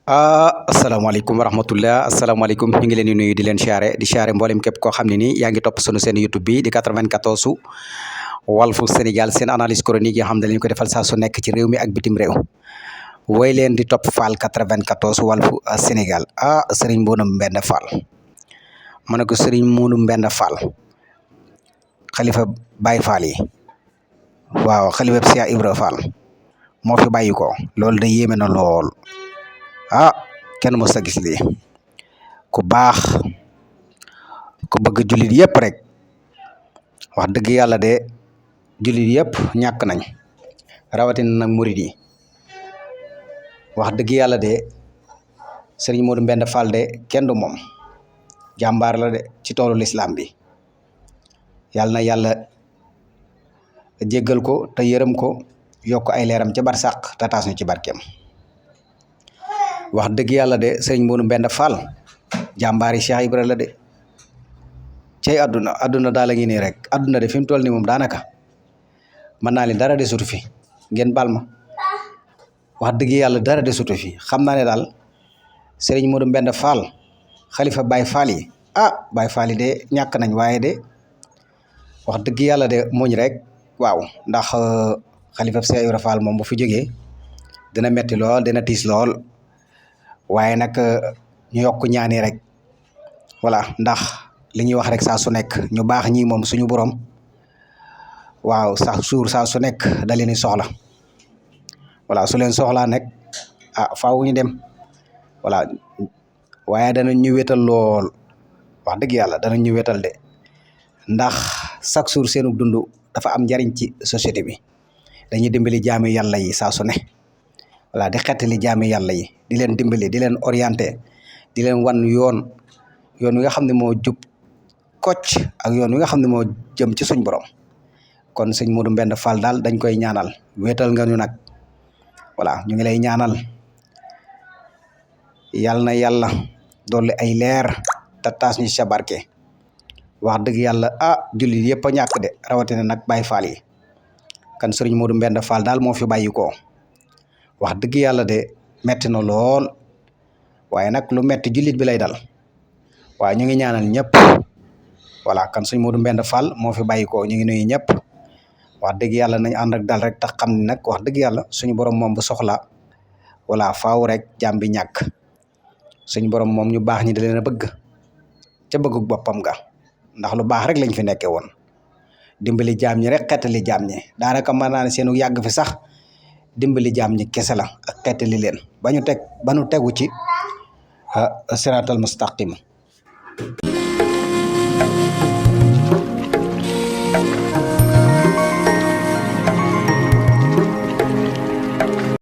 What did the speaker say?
Asalaamaaleykum wa rahmatullah asalaamaaleykum ñu ngi leen di nuyu di leen siyaare mboolem képp koo xam ne nii yaa ngi topp sunu seen YouTube bi di 94 Walfu Sénégal seen analyse chronique yi nga xam ne dañu ko defal saa su nekk ci réew mi ak bitim réew woy leen di topp Fall 94 Walfu Sénégal Serigne Modou Mbenda Fall ma ne ko Serigne Modou Mbenda Fall xalifa Baye Fall yi waaw xalifa Cheikh Ibra Fall moo fi bàyyi ko loolu de yéeme na lool. Kenn mos a gis lii ku baax ku bëgg jullit yëpp rek wax dëgg yàlla de jullit yëpp ñàkk nañ rawatina nag murid yi wax dëgg yàlla de Serigne Modou Mbenda Fall de kenn du moom jàmbaar la de ci toolu lislaam bi yàlla na yàlla jéggal ko te yërëm ko yokk ay leeram ca barsàq te taas ñu ci barkeem. wax dëgg yàlla de sëriñ Modou Mbenda Fall jàmbaari Cheikh Ibra la de cey àdduna daal la ngi nii rek àdduna de fi mu toll nii moom daanaka mën naa leen dara de sutu fi ngeen bal ma wax dëgg yàlla dara de sutu fi xam naa ne daal sëriñ Modou Mbenda Fall xalifa Baye Fall yi Baye Fall yi de ñàkk nañ waaye de wax dëgg yàlla de muñ rek waaw ndax xalifa Cheikh Ibra Fall moom bu fi jógee dina metti lool dina tiis lool waaye nag ñu yokk ñaani rek voilà ndax li ñuy wax rek saa su nekk ñu baax ñi moom suñu borom waaw sax suur saa su nekk da leen di soxla voilà su leen soxlaa nag faaw ñu dem voilà waaye danañ ñu wétal lool wax dëgg yàlla danañ ñu wétal de ndax chaque jour seenu dund dafa am njariñ ci société bi dañuy dimbali jaami yàlla yi saa su ne voilà di xettali jaami yàlla yi di leen dimbali di leen orienté di leen wan yoon wi nga xam ne moo jub kocc ak yoon wi nga xam ne moo jëm ci suñ borom kon sëñ Modou Mbenda Fall daal dañ koy ñaanal wéetal nga ñu nag voilà ñu ngi lay ñaanal yàlla na yàlla dolli ay leer te taas ñu sa barke wax dëgg yàlla jullit yëpp a ñàkk de rawatina nag Baye Fall yi kan sëriñ Modou Mbenda Fall daal moo fi bàyyi ko wax dëgg yàlla de metti na lool waaye nag lu metti jullit bi lay dal waaye ñu ngi ñaanal ñëpp voilà kan suñ Modou Mbenda Fall moo fi bàyyi ko ñu ngi nuyu ñëpp wax dëgg yàlla nañ ànd ak dal rek tax xam ne nag wax dëgg yàlla suñu borom moom bu soxla voilà faaw rek jàmm bi ñàkk suñu borom moom ñu baax ñi da leen a bëgg ca bëggug boppam ga ndax lu baax rek lañ fi nekkee woon dimbali jaam ñi rek xettali jaam ñi daanaka mën naa ne seenu yàgg fi sax dimbali jaam ñi kese la ak xettali leen ba ñu tegu ci siraatal mustaqim